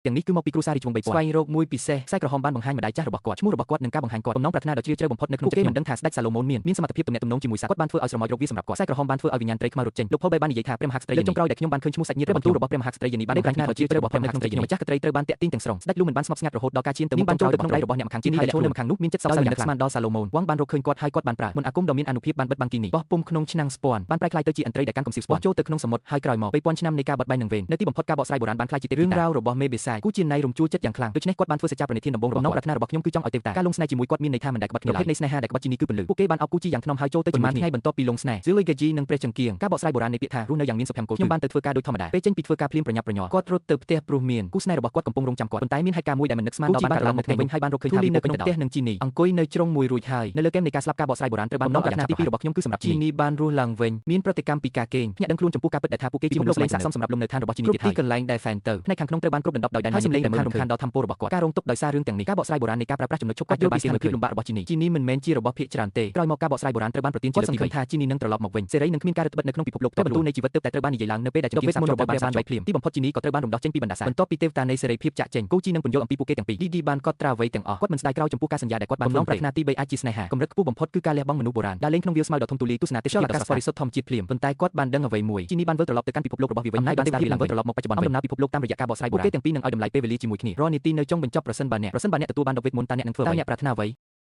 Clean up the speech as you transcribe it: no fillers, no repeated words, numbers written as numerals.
ទាំងនេះគឺមកពីគ្រួសាររាជវង្ស3000ស្វែងរកមួយពិសេសខ្សែក្រហមបានបង្ហាញម្ដាយចាស់របស់គាត់ឈ្មោះរបស់គាត់និងការបង្ហាញគាត់បំណងប្រាថ្នាដ៏ជ្រាលជ្រៅបំផុតនៅក្នុងចិត្តគេមិនដឹងថាស្ដេចសាឡូមោនមានសមត្ថភាពទំនាក់ទំនងជាមួយសត្វគាត់បានធ្វើឲ្យស្រមោចរកវាសម្រាប់គាត់ខ្សែក្រហមបានធ្វើឲ្យវិញ្ញាណត្រីខ្មៅរត់ចេញលោកផលបេបាននិយាយថាព្រះមហាក្សត្រីលើកចុងក្រោយដែលខ្ញុំបានឃើញឈ្មោះសាច់ញាតិព្រះបន្ទូលរបស់ព្រះមហាក្សត្រីយានីបានបង្ហាញដ៏ជ្រាលជ្រៅរបស់ព្រះមហាក្សត្រីយានីម្ចាស់ក្សត្រីត្រូវបានតាក់ទាញទាំងស្រុងស្ដេចលូមិនបានស្ងប់ស្ងាត់រហូតដល់ការឈានទៅមុខបានចូលទៅក្នុងដៃរបស់អ្នកម្ខាងជានេះដែលឈរនៅម្ខាងនោះមានចិត្តសោកសៅយ៉ាងស្មានដល់សាឡូមោនវងបានរកឃើញគាត់ហើយគាត់បានប្រើមន្តអាគមដ៏មានអានុភាពបានបិទបាំងគីនេះបោះពុំក្នុងឆ្នាំងស្ពាន់បានប្រែក្លាយទៅជាអន្ត្រីដែលកាន់កំសៀវស្ពាន់ចូលទៅក្នុងសមុទ្រហើយក្រោយមក3000ឆ្នាំនៃការបត់បែននឹងវេននៅទីបំផុតការបកស្រាយបុរាណបានក្លាយជារឿងរ៉ាវរបស់មេបេសាយគូជាណៃរំជួលចិត្តយ៉ាងខ្លាំងដូច្នេះគាត់បានធ្វើសច្ចាប្រណិធានដំបូងរបស់ប្រាថ្នារបស់ខ្ញុំគឺចង់ឲ្យទេវតាការលងស្នេហ៍ជាមួយគាត់មានន័យថាមិនដែលក្បត់គ្នាឡើយប្រភេទនៃស្នេហាដែលក្បត់ជានេះគឺពន្លឺពួកគេបានអោបគូជាយ៉ាងថ្នមហើយចូលទៅជាមួយថ្ងៃបន្ទាប់ពីលងស្នេហ៍ស៊ូលីកាជីនិងព្រះចង្គៀងការបកស្រាយបុរាណនៃពាក្យថារស់នៅយ៉ាងមានសុភមង្គលខ្ញុំបានទៅធ្វើការដូចធម្មតាពេលចេញពីធ្វើការភ្លាមប្រញាប់ប្រញាល់គាត់រត់ទៅផ្ទះព្រោះមានគូស្នេហ៍របស់គាត់កំពុងរងចាំគាត់ប៉ុន្តែមានហេតុការណ៍មួយដែលមិននឹកស្មានដល់បានកើតឡើងនៅថ្ងៃវិញហើយបានរកឃើញថានៅក្នុងផ្ទះនឹងជីនីអង្គុយនៅជ្រុងមួយរួចហើយនៅលើគែមនៃការស្លាប់ការបកស្រាយបុរាណត្រូវបានបំណងប្រាថ្នាទី2របស់ខ្ញុំគឺសម្រាប់ជីនីបានរស់ឡើងវិញមានប្រតិកម្មពីការគេងភ្ញាក់ដឹងខ្លួនចំពោះការពិតដែលថាពួកគេជាមនុស្សលែងស័ក្តិសមសម្រាប់លំនៅឋានរបស់ជីនីទៀតហើយទីកន្លែងដែលហ្វែនទៅផ្នែកខាងក្នុងត្រូវបានគ្រប់ដណ្ដប់ដោយដែនហើយសម្លេងដែលរំខានដល់ធម្មពលរបស់គាត់ការរងទុក្ខដោយសាររឿងទាំងនេះការបកស្រាយបុរាណនៃការប្រើប្រាស់ចំណុចឈប់គាត់យល់ពីស្ថានភាពលំបាករបស់ជីនីជីនីមិនមែនជារបស់ភាគច្រើនទេក្រោយមកការបកស្រាយបុរាណត្រូវបានប្រទានជាលើកទី3ថាជីនីនឹងត្រឡប់មកវិញសេរីនឹងគ្មានការរឹតបន្តឹងនៅក្នុងពិភពលោកផ្ទាល់បន្ទូលនៃជីវិតទើបតែត្រូវបាននិយាយឡើងនៅពេលដែលចង្គៀងសាមញ្ញរបស់បានបែកភ្លាមទីបំផុតជីនីក៏ត្រូវបានរំដោះចេញពីបណ្ដាសាបន្ទាប់ពីទេវតានៃសេរីភាពចាក់ចេញគូជីនឹងពន្យល់អំពីពួកគេទាំងពីរឌីឌីបានកត់ត្រាអ្វីទាំងអស់គាត់មិនស្ដាយក្រោយចំពោះការសន្យាដែលគាត់បានធ្វើប្រាថ្នាទី3អាចជាស្នេហាកម្រិតខ្ពស់បំផុតគឺការលះបង់មនុស្សបុរាណដែលលេងក្នុងវាលស្មៅដ៏ធំទូលាយទស្សនាទេសភាពដ៏ស្រស់ស្អាតបរិសុទ្ធធម្មជាតិភ្លាមប៉ុន្តែគាត់បានដឹងអ្វីមួយជីនីបានវិលត្រឡប់ទៅកាន់ពិភពលោករបស់វាវិញអំណាចបានស្ដារវាឡើងវិញត្រឡប់មកបច្ចុប្បន្នវិញដំណើរពិភពលោកតាមរយៈការបកស្រាយបុរាណពួកគេទាំងពីរនឹងឲ្យតម្លៃពេលវេលាជាមួយគ្នារាល់នាទីនៅចុងបញ្ចប់ប្រសិនបើអ្នកទទួលបានដកវេទមន្តតើអ្នកនឹងធ្វើអ្វីតើអ្នកប្រាថ្នាអ្វី